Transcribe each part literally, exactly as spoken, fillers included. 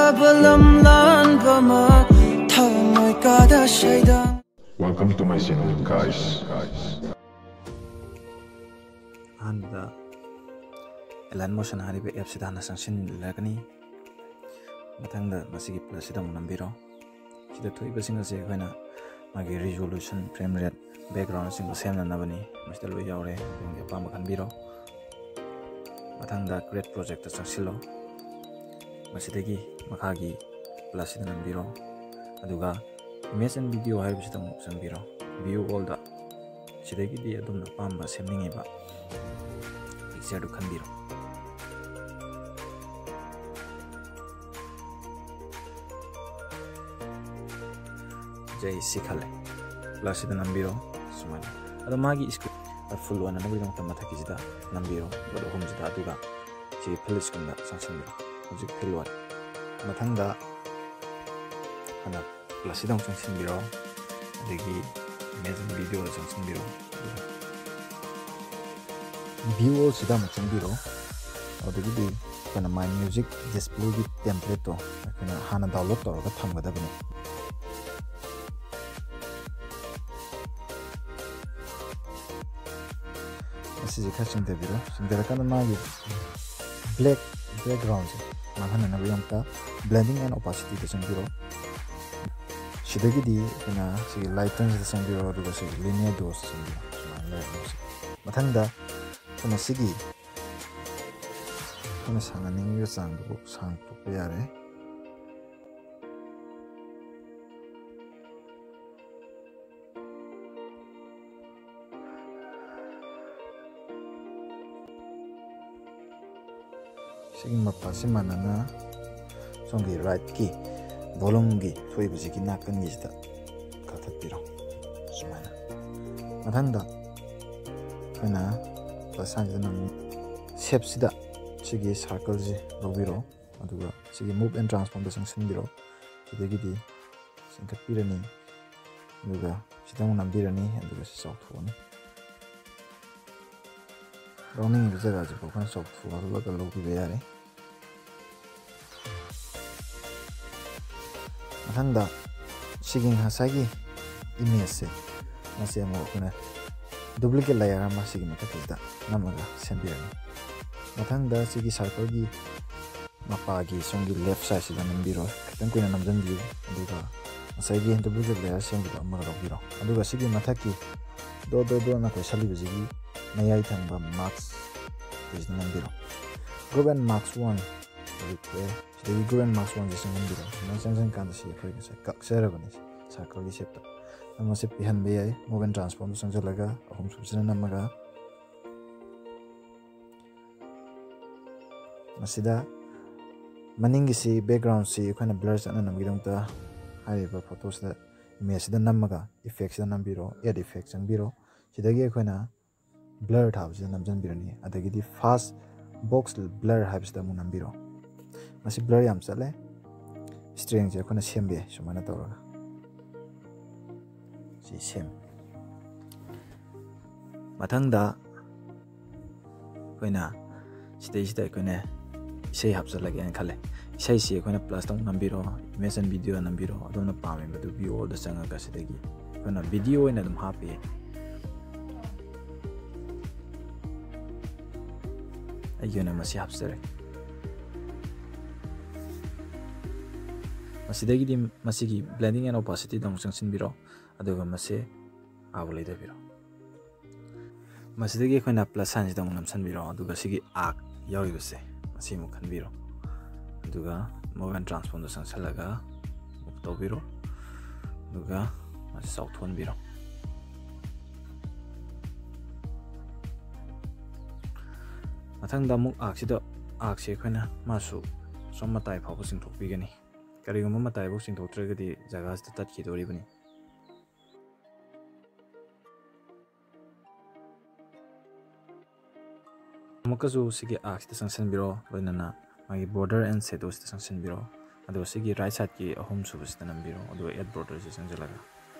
ꯂꯝ ꯂꯥꯟꯕ ꯑꯃ ꯊꯃꯣꯏ ꯀꯥꯗ ꯁꯩꯗꯥꯡ꯫ Welcome to my channel, guys. ꯑꯍꯥꯟꯕꯗ ꯑꯦꯂꯥꯏꯟ ꯃꯣꯁꯟ ꯍꯥꯏꯔꯤꯕ ꯑꯦꯞꯁꯤꯗ ꯍꯥꯟꯅ ꯆꯪꯁꯤꯟꯕꯤꯔꯛꯀꯅꯤ꯫ ꯃꯊꯪꯗ ꯃꯁꯤꯒꯤ ꯄ꯭ꯂꯁꯁꯤꯗ ꯑꯃꯨꯛ ꯅꯝꯕꯤꯔꯣ꯫ ꯁꯤꯗ ꯊꯣꯛꯏꯕꯁꯤꯡ ꯑꯁꯤ ꯑꯩꯈꯣꯏꯅ ꯃꯥꯒꯤ ꯔꯤꯖꯣꯂꯨꯁꯟ, ꯐ꯭ꯔꯦꯝ ꯔꯦꯠ, ꯕꯦꯛꯒ꯭ꯔꯥꯎꯟꯅꯆꯤꯡꯕ ꯁꯦꯝꯅꯅꯕꯅꯤ꯫ ꯃꯁꯤꯗ ꯂꯣꯏ ꯌꯥꯎꯔꯦ, ꯑꯗꯣꯝꯒꯤ ꯑꯄꯥꯝꯕ ꯈꯟꯕꯤꯔꯣ꯫ ꯃꯊꯪꯗ ꯀ꯭ꯔꯤꯌꯦꯠ ꯄ꯭ꯔꯣꯖꯦꯛꯇ ꯆꯪꯁꯤꯜꯂꯣ꯫ ꯃꯁꯤꯗꯒꯤ ꯃꯈꯥꯒꯤ ꯄ꯭ꯂꯁꯁꯤꯗ ꯅꯝꯕꯤꯔꯣ, ꯑꯗꯨꯒ Image and Video ꯍꯥꯏꯔꯤꯕꯁꯤꯗ ꯑꯃꯨꯛ ꯆꯪꯕꯤꯔꯣ꯫ View All ꯗ꯫ ꯁꯤꯗꯒꯤꯗꯤ ꯑꯗꯣꯝꯅ ꯑꯄꯥꯝꯕ ꯁꯦꯝꯅꯤꯡꯉꯤꯕ ꯄꯤꯛꯆꯔꯗꯨ ꯈꯟꯕꯤꯔꯣ꯫ ꯖꯩ ꯁꯤ ꯈꯜꯂꯦ꯫ ꯄ꯭ꯂꯁꯁꯤꯗ ꯅꯝꯕꯤꯔꯣ꯫ ꯁꯨꯃꯥꯏꯅ꯫ ꯑꯗꯣ ꯃꯥꯒꯤ ꯁ꯭ꯀ꯭ꯔꯤꯟ ꯐꯨꯜ ꯑꯣꯏꯅꯅꯕꯒꯤꯗꯃꯛꯇ ꯃꯊꯛꯀꯤꯁꯤꯗ ꯅꯝꯕꯤꯔꯣ, ꯗꯣꯠ ꯑꯍꯨꯝꯁꯤꯗ, ꯑꯗꯨꯒ ꯁꯤꯒꯤ ꯐꯤꯜ ꯁ꯭ꯀ꯭ꯔꯤꯟꯗ ꯆꯪꯁꯤꯟꯕꯤꯔꯣ꯫ ꯍꯧꯖꯤꯛ ꯐꯤꯜ ꯑꯣꯏꯔꯦ꯫ ꯃꯊꯪꯗ ꯍꯥꯟꯅ ꯄ꯭ꯂꯁꯁꯤꯗ ꯑꯃꯨꯛ ꯆꯪꯁꯤꯟꯕꯤꯔꯣ, ꯑꯗꯒꯤ Image and Video the ꯆꯪꯁꯤꯟꯕꯤꯔꯣ꯫ View All ꯁꯤꯗ ꯑꯃꯨꯛ ꯆꯪꯕꯤꯔꯣ꯫ ꯑꯗꯨꯗꯒꯤꯗꯤ ꯑꯩꯈꯣꯏꯅ My Music Display ꯒꯤ template ꯇꯣ ꯑꯩꯈꯣꯏꯅ ꯍꯥꯟꯅ download ꯇꯧꯔꯒ ꯊꯝꯒꯗꯕꯅꯤ꯫ ꯑꯁꯤꯁꯦ ꯈꯔ ꯆꯤꯡꯊꯕꯤꯔꯣ꯫ ꯆꯤꯡꯊꯔꯀꯥꯟꯗ ꯃꯥꯒꯤ black background say ꯃꯥꯡꯍꯟꯅꯅꯕꯒꯤꯗꯃꯛꯇ Blending and Opacity ꯗ ꯆꯪꯕꯤꯔꯣ꯫ ꯁꯤꯗꯒꯤꯗꯤ ꯑꯩꯈꯣꯏꯅ ꯁꯤꯒꯤ Lighten ꯁꯤꯗ ꯆꯪꯕꯤꯔꯣ, ꯑꯗꯨꯒ ꯁꯤꯒꯤ Linear Dose ꯁꯤꯗ ꯆꯪꯕꯤꯔꯣ꯫ ꯁꯨꯃꯥꯏꯅ ꯂꯩꯔꯅꯤ ꯍꯧꯖꯤꯛ꯫ ꯃꯊꯪꯗ ꯑꯩꯈꯣꯏꯅ ꯁꯤꯒꯤ ꯑꯩꯈꯣꯏꯅ ꯁꯥꯡꯍꯟꯅꯤꯡꯉꯤꯕ ꯆꯥꯡꯗꯨꯕꯨ ꯁꯥꯡꯗꯣꯛꯄ ꯌꯥꯔꯦ꯫ ꯁꯤꯒꯤ ꯃꯄꯥꯁꯤ ꯃꯥꯟꯅꯅ ꯁꯣꯝꯒꯤ right ꯀꯤ volume ꯒꯤ ꯊꯣꯛꯏꯕꯁꯤꯒꯤ ꯅꯥꯀꯟꯒꯤꯁꯤꯗ ꯀꯛꯊꯠꯄꯤꯔꯣ꯫ ꯁꯨꯃꯥꯏꯅ꯫ ꯃꯊꯪꯗ ꯑꯩꯈꯣꯏꯅ plus sign ꯁꯤꯗ ꯅꯝꯃꯤ꯫ Shape ꯁꯤꯗ ꯁꯤꯒꯤ circle ꯁꯦ ꯂꯧꯕꯤꯔꯣ, ꯑꯗꯨꯒ ꯁꯤꯒꯤ Move and Transform ꯗ ꯆꯪꯁꯤꯟꯕꯤꯔꯣ꯫ ꯁꯤꯗꯒꯤꯗꯤ ꯆꯤꯡꯈꯠꯄꯤꯔꯅꯤ, ꯑꯗꯨꯒ ꯁꯤꯗ ꯑꯃꯨꯛ ꯅꯝꯕꯤꯔꯅꯤ, ꯑꯗꯨꯒ ꯁꯤ ꯆꯥꯎꯊꯣꯛꯑꯅꯤ꯫ ꯂꯧꯅꯤꯡꯉꯤꯕ ꯖꯒꯥꯁꯤꯐꯥꯎ ꯑꯩꯈꯣꯏꯅ ꯆꯥꯎꯊꯣꯛꯍꯜꯂꯒ ꯂꯧꯕꯤꯕ ꯌꯥꯔꯦ꯫ ꯃꯊꯪꯗ ꯁꯤꯒꯤ ꯉꯁꯥꯏꯒꯤ ꯏꯃꯦꯖꯁꯦ, ꯃꯁꯤ ꯑꯃꯨꯛ ꯑꯩꯈꯣꯏꯅ duplicate layer ꯑꯃ ꯁꯤꯒꯤ ꯃꯊꯛꯁꯤꯗ ꯅꯝꯃꯒ ꯁꯦꯝꯕꯤꯔꯅꯤ꯫ ꯃꯊꯪꯗ ꯁꯤꯒꯤ circleꯒꯤ ꯃꯄꯥꯒꯤ ꯁꯣꯝꯒꯤ left sideꯁꯤꯗ ꯅꯝꯕꯤꯔꯣ, ꯈꯤꯇꯪ ꯀꯨꯏꯅ ꯅꯝꯁꯤꯟꯕꯤꯌꯨ꯫ ꯑꯗꯨꯒ ꯉꯁꯥꯏꯒꯤ duplicate layer ꯁꯦꯝꯈꯤꯕ ꯑꯃꯒ ꯂꯧꯕꯤꯔꯣ꯫ ꯑꯗꯨꯒ ꯁꯤꯒꯤ ꯃꯊꯛꯀꯤ dot dot dotꯅ ꯀꯣꯏꯁꯜꯂꯤꯕꯁꯤꯒꯤ ꯃꯌꯥꯏ ꯊꯪꯕ mask ꯁꯤꯗ ꯅꯝꯕꯤꯔꯣ꯫ Group and mask one ꯍꯧꯖꯤꯛ ꯊꯣꯛꯑꯦ꯫ ꯁꯤꯗꯒꯤ group and mask oneꯁꯦ ꯆꯪꯍꯟꯕꯤꯔꯣ꯫ ꯁꯨꯃꯥꯏꯅ ꯆꯪꯁꯤꯟꯀꯥꯟꯗ ꯁꯤ ꯑꯩꯈꯣꯏ ꯉꯁꯥꯏ ꯀꯛꯆꯔꯕꯅꯤ circleꯒꯤ shapeꯇ꯫ ꯅꯝꯕꯁꯦ ꯄꯤꯍꯟꯕ ꯌꯥꯏ꯫ Move and transformꯗ ꯆꯪꯁꯤꯜꯂꯒ ꯑꯍꯨꯝꯁꯨꯕꯁꯤꯗ ꯅꯝꯃꯒ ꯃꯁꯤꯗ ꯃꯅꯤꯡꯒꯤꯁꯤ, backgroundꯁꯤ ꯑꯩꯈꯣꯏꯅ blur ꯆꯠꯅꯅꯕꯒꯤꯗꯃꯛꯇ ꯍꯥꯏꯔꯤꯕ photoꯁꯤꯗ, imageꯁꯤꯗ ꯅꯝꯃꯒ effectꯁꯤꯗ ꯅꯝꯕꯤꯔꯣ, add effect ꯆꯪꯕꯤꯔꯣ꯫ ꯁꯤꯗꯒꯤ ꯑꯩꯈꯣꯏꯅ blur ꯊꯥꯕꯁꯤꯗ ꯅꯝꯁꯤꯟꯕꯤꯔꯅꯤ꯫ ꯑꯗꯒꯤꯗꯤ fast box blur ꯍꯥꯏꯕꯁꯤꯗ ꯑꯃꯨꯛ ꯅꯝꯕꯤꯔꯣ꯫ ꯃꯁꯤ blur ꯌꯥꯝ ꯆꯠꯂꯦ꯫ Strengthꯁꯦ ꯑꯩꯈꯣꯏꯅ ꯁꯦꯝꯕ ꯌꯥꯏ ꯁꯨꯃꯥꯏꯅ ꯇꯧꯔꯒ꯫ ꯁꯤ ꯁꯦꯝ꯫ ꯃꯊꯪꯗ ꯑꯩꯈꯣꯏꯅ ꯁꯤꯗꯩꯁꯤꯗ ꯑꯩꯈꯣꯏꯅ ꯏꯁꯩ ꯍꯥꯞꯆꯤꯜꯂꯒꯦꯅ ꯈꯜꯂꯦ꯫ ꯏꯁꯩꯁꯤ ꯑꯩꯈꯣꯏꯅ plusꯇ ꯑꯃꯨꯛ ꯅꯝꯕꯤꯔꯣ, image and video ꯅꯝꯕꯤꯔꯣ, ꯑꯗꯣꯝꯅ ꯄꯥꯝꯃꯤꯕꯗꯨ viewꯗ ꯆꯪꯉꯒ ꯁꯤꯗꯒꯤ ꯑꯩꯈꯣꯏꯅ video ꯑꯣꯏꯅ ꯑꯗꯨꯝ ꯍꯥꯞꯄ ꯌꯥꯏ꯫ ꯑꯩꯒꯤ ꯑꯣꯏꯅ ꯃꯁꯤ ꯍꯥꯞꯆꯔꯦ꯫ ꯃꯁꯤꯗꯒꯤꯗꯤ ꯃꯁꯤꯒꯤ blending and opacityꯗ ꯑꯃꯨꯛ ꯆꯪꯁꯤꯟꯕꯤꯔꯣ, ꯑꯗꯨꯒ ꯃꯁꯤ ꯑꯥꯕꯨ ꯂꯩꯊꯕꯤꯔꯣ꯫ ꯃꯁꯤꯗꯒꯤ ꯑꯩꯈꯣꯏꯅ plus signꯁꯤꯗ ꯑꯃꯨꯛ ꯅꯝꯁꯤꯟꯕꯤꯔꯣ, ꯑꯗꯨꯒ ꯁꯤꯒꯤ arc ꯌꯥꯎꯔꯤꯕꯁꯦ ꯃꯁꯤ ꯑꯃꯨꯛ ꯈꯟꯕꯤꯔꯣ, ꯑꯗꯨꯒ move and transformꯗ ꯆꯪꯁꯤꯜꯂꯒ move ꯇꯧꯕꯤꯔꯣ, ꯑꯗꯨꯒ ꯃꯁꯤ ꯆꯥꯎꯊꯣꯛꯍꯟꯕꯤꯔꯣ꯫ ꯃꯊꯪꯗ ꯑꯃꯨꯛ arcꯁꯤꯗ, arcꯁꯦ ꯑꯩꯈꯣꯏꯅ ꯃꯥꯁꯨ ꯁꯣꯝ ꯃꯇꯥꯏ ꯐꯥꯎꯕ ꯆꯤꯡꯊꯣꯛꯄꯤꯒꯅꯤ꯫ ꯀꯔꯤꯒꯨꯝꯕ ꯃꯇꯥꯏꯐꯥꯎ ꯆꯤꯡꯊꯣꯛꯇ꯭ꯔꯒꯗꯤ ꯖꯒꯥꯁꯤꯗ ꯇꯠꯈꯤꯗꯣꯔꯤꯕꯅꯤ꯫ ꯑꯃꯨꯛꯀꯁꯨ ꯁꯤꯒꯤ arcꯁꯤꯗ ꯆꯪꯁꯤꯟꯕꯤꯔꯣ, ꯂꯣꯏꯅꯅ ꯃꯥꯒꯤ border and shadowꯁꯤꯗ ꯆꯪꯁꯤꯟꯕꯤꯔꯣ꯫ ꯑꯗꯨꯒ ꯁꯤꯒꯤ right sideꯀꯤ ꯑꯍꯨꯝ ꯁꯨꯕꯁꯤꯗ ꯅꯝꯕꯤꯔꯣ, ꯑꯗꯨꯒ add borderꯁꯤ ꯆꯪꯁꯤꯜꯂꯒ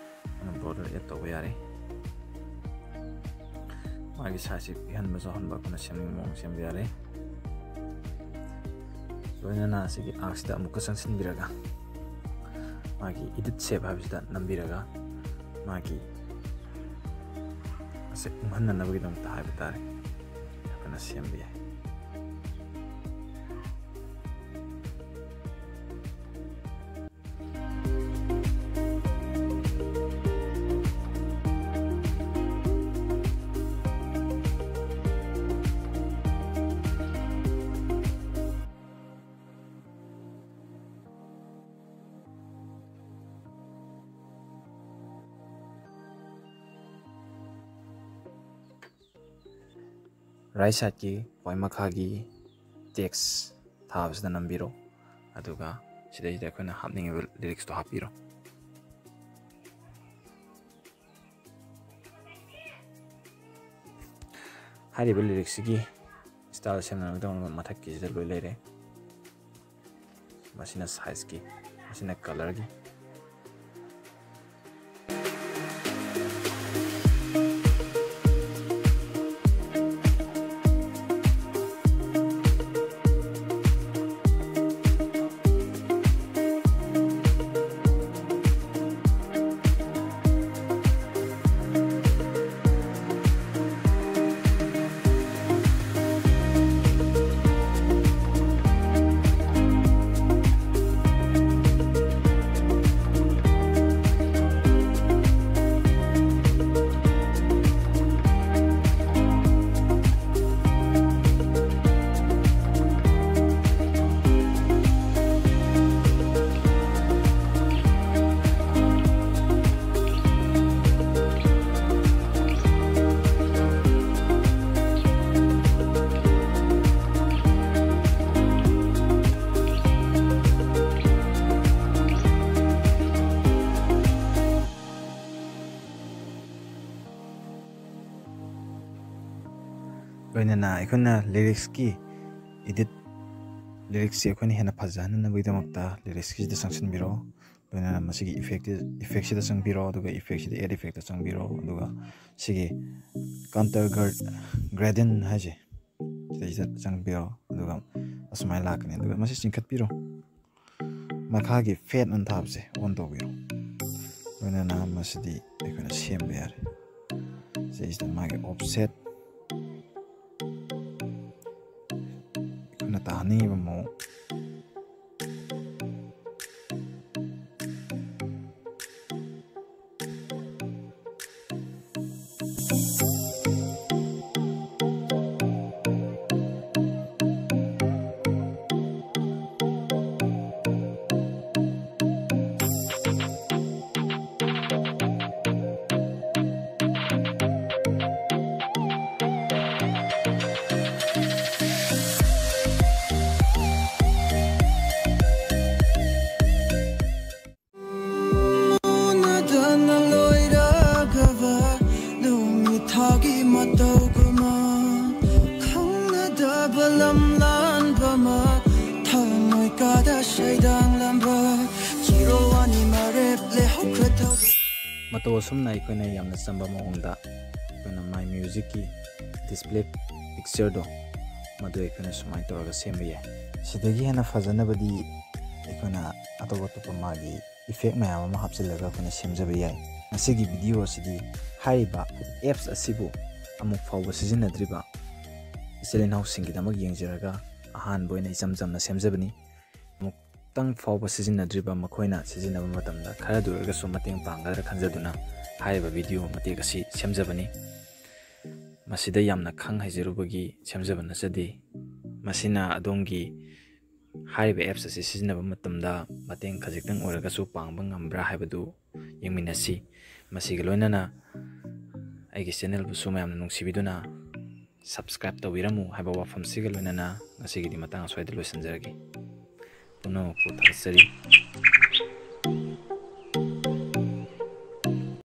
ꯑꯗꯨꯝ border add ꯇꯧꯕ ꯌꯥꯔꯦ꯫ ꯃꯥꯒꯤ sizeꯁꯤ ꯄꯤꯛꯍꯟꯕ ꯆꯥꯎꯍꯟꯕ ꯑꯩꯈꯣꯏꯅ ꯁꯦꯝꯅꯤꯡꯕ ꯃꯑꯣꯡ ꯁꯦꯝꯕ ꯌꯥꯔꯦ꯫ ꯂꯣꯏꯅꯅ ꯁꯤꯒꯤ arcꯁꯤꯗ ꯑꯃꯨꯛꯀ ꯆꯪꯁꯤꯟꯕꯤꯔꯒ ꯃꯥꯒꯤ edit shape ꯍꯥꯏꯕꯁꯤꯗ ꯅꯝꯕꯤꯔꯒ ꯃꯥꯒꯤ ꯃꯁꯛ ꯎꯪꯍꯟꯅꯅꯕꯒꯤꯗꯃꯛꯇ ꯍꯥꯏꯕ ꯇꯥꯔꯦ, ꯑꯩꯈꯣꯏꯅ ꯁꯦꯝꯕ ꯌꯥꯏ꯫ Right sideꯀꯤ ꯈ꯭ꯋꯥꯏ ꯃꯈꯥꯒꯤ text ꯊꯥꯕꯁꯤꯗ ꯅꯝꯕꯤꯔꯣ, ꯑꯗꯨꯒ ꯁꯤꯗꯩꯁꯤꯗ ꯑꯩꯈꯣꯏꯅ ꯍꯥꯞꯅꯤꯡꯉꯤꯕ lyricꯁꯇꯣ ꯍꯥꯞꯄꯤꯔꯣ꯫ ꯍꯥꯏꯔꯤꯕ lyricꯁꯤꯒꯤ style ꯁꯦꯝꯅꯅꯕꯒꯤꯗꯃꯛ ꯃꯊꯛꯀꯤꯁꯤꯗ ꯂꯣꯏ ꯂꯩꯔꯦ꯫ ꯃꯁꯤꯅ sizeꯀꯤ, ꯃꯁꯤꯅ colorꯒꯤ꯫ ꯂꯣꯏꯅꯅ ꯑꯩꯈꯣꯏꯅ lyricꯁꯀꯤ edit, lyricꯁꯤ ꯑꯩꯈꯣꯏꯅ ꯍꯦꯟꯅ ꯐꯖꯍꯟꯅꯕꯒꯤꯗꯃꯛꯇ lyricꯁꯀꯤꯁꯤꯗ ꯆꯪꯁꯤꯟꯕꯤꯔꯣ꯫ ꯂꯣꯏꯅꯅ ꯃꯁꯤꯒꯤ effect, effectꯁꯤꯗ ꯆꯪꯕꯤꯔꯣ, ꯑꯗꯨꯒ effectꯁꯤꯗ add effectꯇ ꯆꯪꯕꯤꯔꯣ, ꯑꯗꯨꯒ ꯁꯤꯒꯤ counter gra-, gradient ꯍꯥꯏꯁꯦ ꯁꯤꯗꯩꯁꯤꯗ ꯆꯪꯕꯤꯔꯣ, ꯑꯗꯨꯒ ꯑꯁꯨꯃꯥꯏꯅ ꯂꯥꯛꯀꯅꯤ꯫ ꯑꯗꯨꯒ ꯃꯁꯤ ꯆꯤꯡꯈꯠꯄꯤꯔꯣ꯫ ꯃꯈꯥꯒꯤ ꯐꯦꯠ ꯑꯅ ꯊꯥꯕꯁꯦ ꯑꯣꯟ ꯇꯧꯕꯤꯔꯣ꯫ ꯂꯣꯏꯅꯅ ꯃꯁꯤꯗꯤ ꯑꯩꯈꯣꯏꯅ ꯁꯦꯝꯕ ꯌꯥꯔꯦ꯫ ꯁꯤꯁꯤꯗ ꯃꯥꯒꯤ ꯑꯣꯐꯁꯦꯠ ꯑꯩꯈꯣꯏꯅ ꯇꯥꯍꯟꯅꯤꯡꯉꯤꯕ ꯃꯑꯣꯡ꯫ ꯎꯅꯗꯅ ꯂꯣꯏꯔꯒꯕ ꯅꯨꯃꯤꯠ ꯊꯥꯒꯤ ꯃꯇꯧꯒꯨꯝꯅ ꯈꯪꯅꯗꯕ ꯂꯝ ꯂꯥꯟꯕ ꯑꯃ ꯊꯃꯣꯏ ꯀꯥꯗ ꯁꯩꯗꯥꯡꯂꯝꯕ ꯆꯤꯔꯣ ꯑꯅꯤ ꯃꯔꯦꯞ ꯂꯩꯍꯧꯈ꯭ꯔ ꯇꯧꯕ꯫ ꯃꯇꯧ ꯑꯁꯨꯝꯅ ꯑꯩꯈꯣꯏꯅ ꯌꯥꯝꯅ ꯆꯝꯕ ꯃꯑꯣꯡꯗ ꯑꯩꯈꯣꯏꯅ My Music ꯀꯤ display picture ꯗꯣ ꯃꯗꯨ ꯑꯩꯈꯣꯏꯅ ꯁꯨꯃꯥꯏꯅ ꯇꯧꯔꯒ ꯁꯦꯝꯕ ꯌꯥꯏ꯫ ꯁꯤꯗꯒꯤ ꯍꯦꯟꯅ ꯐꯖꯅꯕꯗꯤ ꯑꯩꯈꯣꯏꯅ ꯑꯇꯣꯞ ꯑꯇꯣꯞꯄ ꯃꯥꯒꯤ effect ꯃꯌꯥꯝ ꯑꯃ ꯍꯥꯞꯆꯤꯜꯂꯒ ꯑꯩꯈꯣꯏꯅ ꯁꯦꯝꯖꯕ ꯌꯥꯏ꯫ ꯉꯁꯤꯒꯤ video ꯑꯁꯤꯗꯤ ꯍꯥꯏꯔꯤꯕ apps ꯑꯁꯤꯕꯨ ꯑꯃꯨꯛ ꯐꯥꯎꯕ ꯁꯤꯖꯤꯟꯅꯗ꯭ꯔꯤꯕ ꯏꯆꯤꯜ ꯏꯅꯥꯎꯁꯤꯡꯒꯤꯗꯃꯛ ꯌꯦꯡꯖꯔꯒ ꯑꯍꯥꯟꯕ ꯑꯣꯏꯅ ꯏꯆꯝ ꯆꯝꯅ ꯁꯦꯝꯖꯕꯅꯤ꯫ ꯑꯃꯨꯛꯇꯪ ꯐꯥꯎꯕ ꯁꯤꯖꯤꯟꯅꯗ꯭ꯔꯤꯕ ꯃꯈꯣꯏꯅ ꯁꯤꯖꯤꯟꯅꯕ ꯃꯇꯝꯗ ꯈꯔꯗ ꯑꯣꯏꯔꯒꯁꯨ ꯃꯇꯦꯡ ꯄꯥꯡꯒꯗ꯭ꯔꯥ ꯈꯟꯖꯗꯨꯅ ꯍꯥꯏꯔꯤꯕ video ꯃꯇꯦꯛ ꯑꯁꯤ ꯁꯦꯝꯖꯕꯅꯤ꯫ ꯃꯁꯤꯗ ꯌꯥꯝꯅ ꯈꯪ ꯍꯩꯖꯔꯨꯕꯒꯤ ꯁꯦꯝꯖꯕ ꯅꯠꯆꯗꯦ꯫ ꯃꯁꯤꯅ ꯑꯗꯣꯝꯒꯤ ꯍꯥꯏꯔꯤꯕ apps ꯑꯁꯤ ꯁꯤꯖꯤꯟꯅꯕ ꯃꯇꯝꯗ ꯃꯇꯦꯡ ꯈꯖꯤꯛꯇꯪ ꯑꯣꯏꯔꯒꯁꯨ ꯄꯥꯡꯕ ꯉꯝꯕ꯭ꯔꯥ ꯍꯥꯏꯕꯗꯨ ꯌꯦꯡꯃꯤꯟꯅꯁꯤ꯫ ꯃꯁꯤꯒ ꯂꯣꯏꯅꯅ ꯑꯩꯒꯤ channel ꯕꯨꯁꯨ ꯃꯌꯥꯝꯅ ꯅꯨꯡꯁꯤꯕꯤꯗꯨꯅ subscribe ꯇꯧꯕꯤꯔꯝꯃꯨ ꯍꯥꯏꯕ ꯋꯥꯐꯝꯁꯤꯒ ꯂꯣꯏꯅꯅ ꯉꯁꯤꯒꯤꯗꯤ ꯃꯇꯥꯡ ꯑꯁ꯭ꯋꯥꯏꯗ ꯂꯣꯏꯁꯤꯟꯖꯔꯒꯦ꯫ ꯄꯨꯝꯅꯃꯛꯄꯨ ꯊꯥꯒꯠꯆꯔꯤ꯫